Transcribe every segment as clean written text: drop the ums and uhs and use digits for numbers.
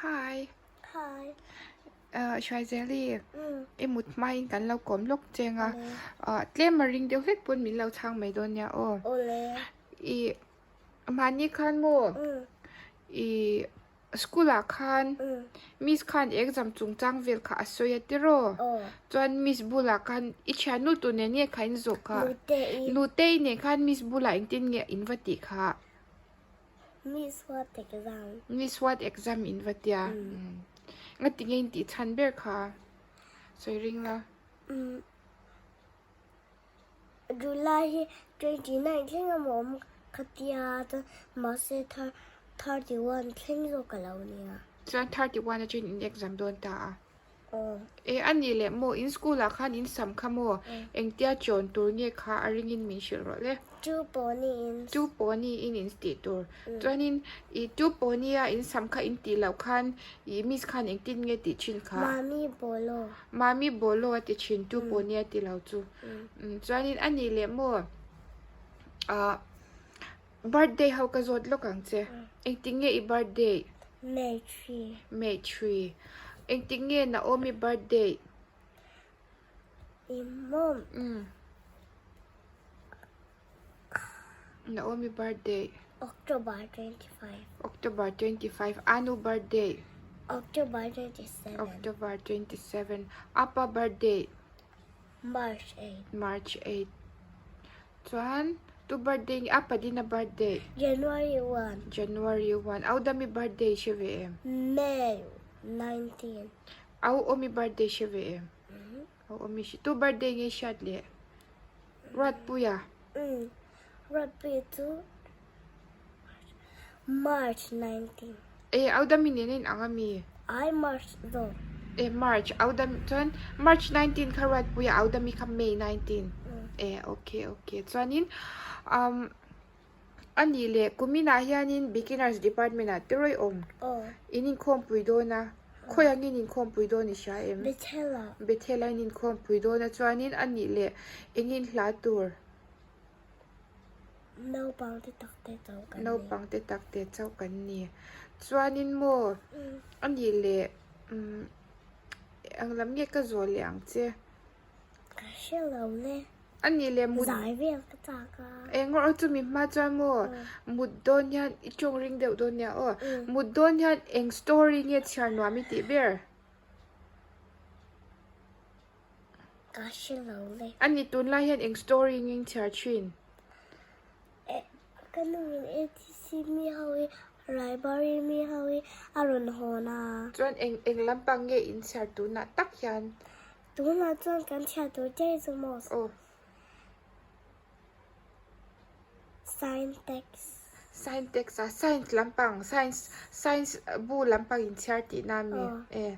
Hi. Hi. Uh, Hruaizeli, i mut hmain kan lo kawm lawk cheng a. Uh, tlem a ring deuh hlek pawn min lo chhang mai dawn nia aw. Awle. I mahni khan maw? I school ah khan miss khan exam chungchang vel kha a sawi a tiraw? Chuan miss bulah khan i thiannu tur nen nge kha in zawh kha? Nutei. Nutei nen khan miss bulah engtin nge in va tih kha? Miss what exam? Miss what exam in va tia? Ngati nge in tih chhan ber kha? Sawi ring la. July hi 29 thleng a maw awm ka tia chuan mahse 31 thleng zawk ka lo nia. Chuan 31 atangin in exam dawn ta a. Aw. E a nih leh maw in school ah khan in sam kha maw engtia chawn tur nge kha a ringin min hrilh rawh le. Two pony in. Two pony in in tih tur. Chuanin i two pony a in sam kha in tih loh khan i miss khan engtin nge tih thin kha. Mami bolo. Mami bolo a ti thin two pony a ti lo chu. Chuanin a nih leh maw ah birthday ho ka zawt lawk ang che. Engtin nge i birthday? May 3. May 3. Engtik nge Naomi birthday? I mom. Mm. Naomi birthday. October 25. October 25. Anu birthday. October 27. October 27. Appa birthday. March 8. March 8. Chuan tu birthday nge a Padina birthday? January 1. January 1. Au Dami birthday hre ve em? May 19. Au Omi birthday hre ve em? Au Omi hre. Tu birthday nge hriat leh? Ruatpuia? Umm. Ruatpuia chu March 19. E au Dami nen a inang ami? Ai March zawk. E March au Dami chuan March 19 kha Ruatpuia au Dami kha May 19. E okay okay chuanin um a nih leh kuminah hianin beginners department ah te rawih awm. In inkhawmpui dawn a khawi angin inkhawmpui dawn i hria em? Bethel ah. Bethel ah in inkhawmpui dawn a chuanin a nih leh engin hla tur? Naupang te tak te chauh kan ni. Naupang te tak te chauh kan ni. Chuanin maw a nih leh umm eng lam nge ka zawh leh ang che? Ka hre lo le. A nih leh mut. Zai vel ka chak a. Eng rawh chumi hma chuan maw mut dawn hian i tawng ring deuh dawn nia aw. Mut dawn hian eng story nge chhiar nuam i tih ber? Ka hre lo le. A ni tunlai hian eng story ngeng chhiar thin? Eh, ka nu in ATC mi ho hi Raibari mi ho hi a rawn hawn a. Chuan eng eng lampang nge in chhiar tunah tak hian? Tunah chuan kan chhiar tur che chu maw? Aw. Science text. Science text a, science lampang, science science bu lampang in chhiar tihna a mi? Aw. E.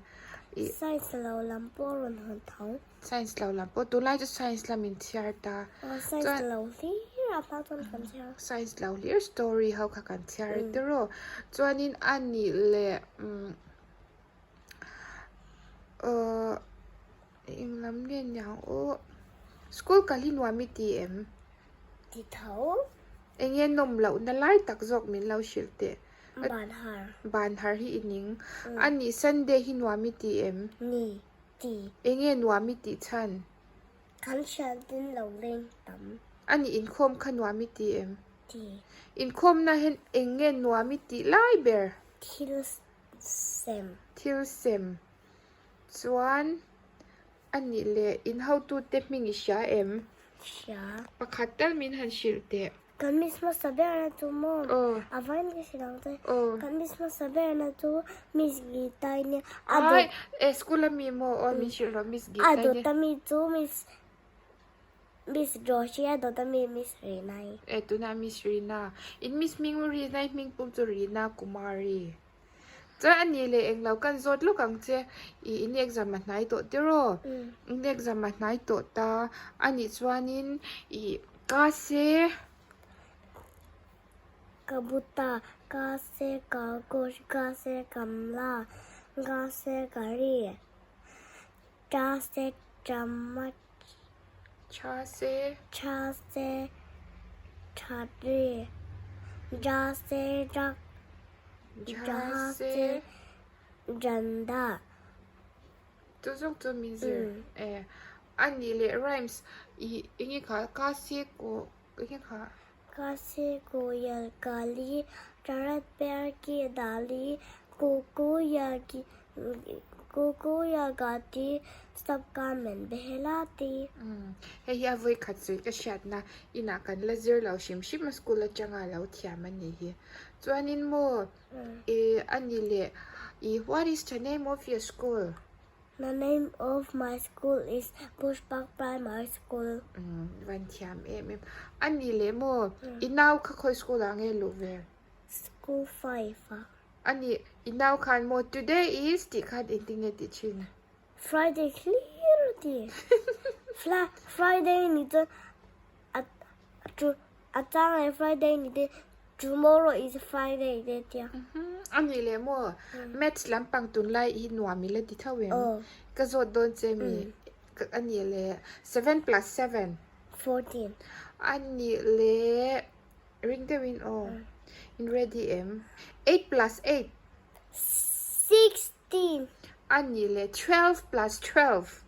I. Science lo lam pawh a rawn hawn tho. Science lo lam pawh tunlai chu science lam in chhiar ta. Aw, science lo hlir a hma chuan kan chhiar. Science lo hlir story ho kha kan chhiar tiraw. Chuanin a nih leh umm uh Eng lam nge niang aw. School kal hi nuam i ti em? Ti tho. Eng nge nawm loh na lai tak zawk min lo hrilh teh. Ban har. Ban har hi i ning. A nih Sunday hi nuam i ti em? Ni, ti. Eng nge nuam i tih chhan? Kan hriat din lo leng tam. A nih inkhawm kha nuam i ti em? Ti. Inkhawmna hian eng nge nuam i tih lai ber? Thil sem. Thil sem. Chuan a nih leh in hotute hming i hria em? Hria. Pakhat tal min han hrilh teh. Kan miss hmasa berna chu maw? Aw. A vain ka hrilh ang che. Aw. Kan miss hmasa berna chu Miss Gita i nia. Ai, e school a mi maw? Aw min hrilh rawh Miss Gita i nia. A dawt a mi chu Miss Miss Joshi a dawt a mi Miss Rina i. E tunah Miss Rina. In Miss hming Rina i hming pum chu Rina Kumari. Chuan a nih leh englo kan zawt lawk ang che, i in exam a hnai tawh tiraw? In exam a hnai tawh ta a nih chuanin i ka se. Ka buta, ka se ka gosh, ka se kamla, ka se ka ri, cha se chamach. Cha se. Cha se cha ri, ja se jak. Ja se. Janda. Chu zawk chu min zir e. A nih leh rhymes i enge kha ka se ko enge kha. Ka se koyal kali charat pyar ki dali kuku ya ki kuku ya gati sabka man behlati. Hei hi a vawi khat sawi ka hriatna inah kan la zir lo hrim hrim a school atanga lo thiam a nih hi. Chuanin maw I a ni leh I what is the name of your school? The name of my school is Pushpak Primary School. Umm van thiam em em. A ni leh maw I nau kha khawi school ah nge luh ve? School 5 ah. A ni I nau khan maw today is tih khan engtin nge tih thin? Friday hlir a ti. Friday ni chuan a a chang leh Friday ni te tomorrow is Friday te tia. A nih leh maw maths lampang tunlai hi nuam ila ti tho em? Ka zawt dawn che mi a nih leh 7+7. 14. A nih leh ring deuhin aw in ready em? 8+8. 16. A nih leh 12+12.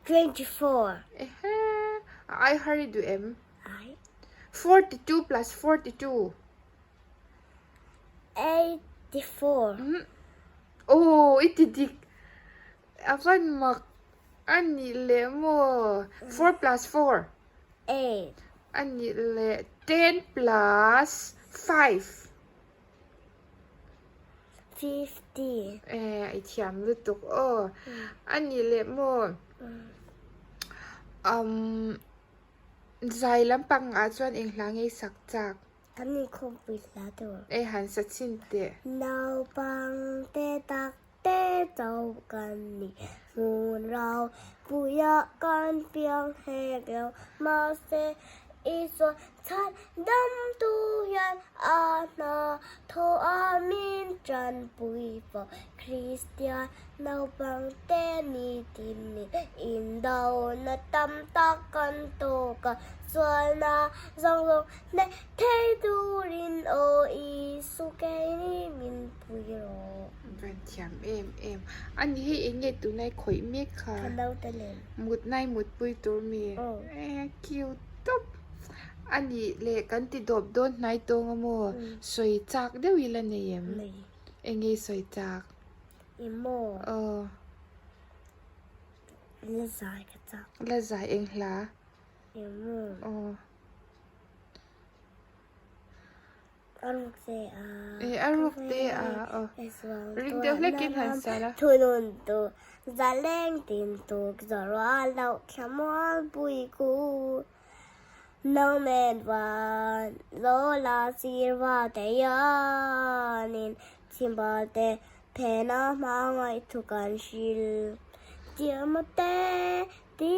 24. Ehe, a ai har i duh em? Ai. 42 plus 42. 84. Mm. Oh, i ti dik. A van mak. A nih leh maw? 4 plus 4. 8. A nih leh 10 plus 5. 50. Eh, i thiam lutuk aw. A nih leh maw? Um, zai lampang ah chuan eng hla ngei sak chak? Kan inkhawmpui hla tur. Eh, han sa chhin teh. Naupang te tak te chauh kan ni. Hmun rau puiah kan piang hek lo. Mahse, Isua chhan damtu hian a hna thaw a min tanpui fo. Kristian naupangte nitin ni indona tam tak kan tawk a, sualna zawng zawng hneh thei turin aw Isu keini min pui rawh. Van thiam em em. A ni hei eng nge tunai khawih mek kha? Ka naute nen. Mutnai mutpui tur mi? E cute tawp. A nih leh kan ti dawp dawn hnai tawng a maw? Sawi chak deuh ila nei em? Nei. Eng nge sawi chak? I maw? Aw. La zai ka chak. La zai eng hla? I maw? Aw. A ruk te a. E a ruk te a aw. Ring deuh hlek in han sa la. Thunun tu zaleng tin tuk zorua lo thlamual pui ku. Nang nen van zo la sir va te hianin chhimbal te phena hmangaih thu kan hril. Tiama te ti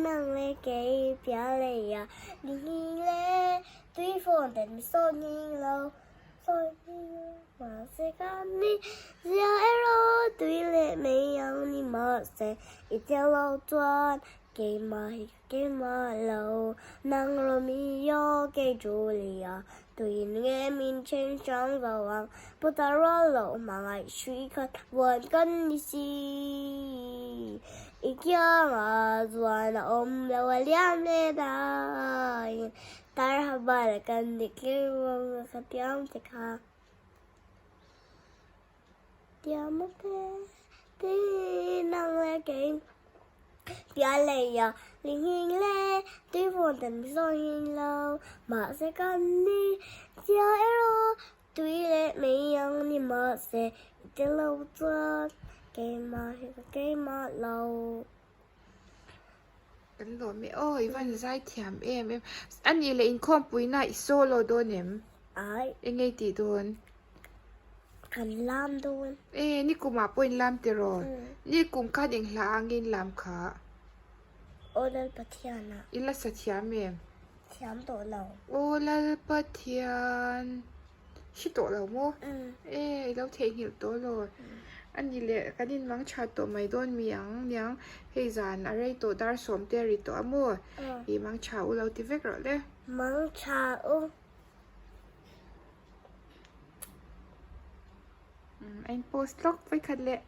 nang le kei pian lei a ni nghing le Tui fawn ten mi sawi nghing lo, sawi nghing lo mahse kan ni zia erawh tui leh mei ang ni mahse i tel lo chuan keimah hi ka keimah lo nang Romeo kei Julia tuin nge min then hrang zo ang puta rual lo hmangaih hrui khat vuan kan ni si i kiangah zuan a awm lo a liam leh dahin Tar ha bal kan dik tlir ruang a ka tiam te kha. Tiam a te ti nang le kei pia lei ya ling hing le tui vawn tan mi zawi hing lo mahse kan ni tia ero tui le mei ang ni mahse i te lo chuan keimah hi ka keimah lo. Kan lawm e aw i van zai thiam em em a nih leh inkhawmpuina i solo dawn em? Ai. Eng ei tih dawn? Kan lam dawn. E ni kumah pawh in lam tiraw? Ni kum khan eng hla ang in lam kha? Aw Lal Pathian ah. I la sa thiam em? Thiam tawh lo. Aw Lal Pathian. Hri tawh lo maw? E, i lo theihnghilh tawh lo. A ni leh, kan inmang tha tawh mai dawn mi ang niang. Hei zan a rei tawh dar sawm te a ri tawh a maw? I mang tha u lo ti vek rawh le. Mang tha u. A in post tlawk vawikhat leh.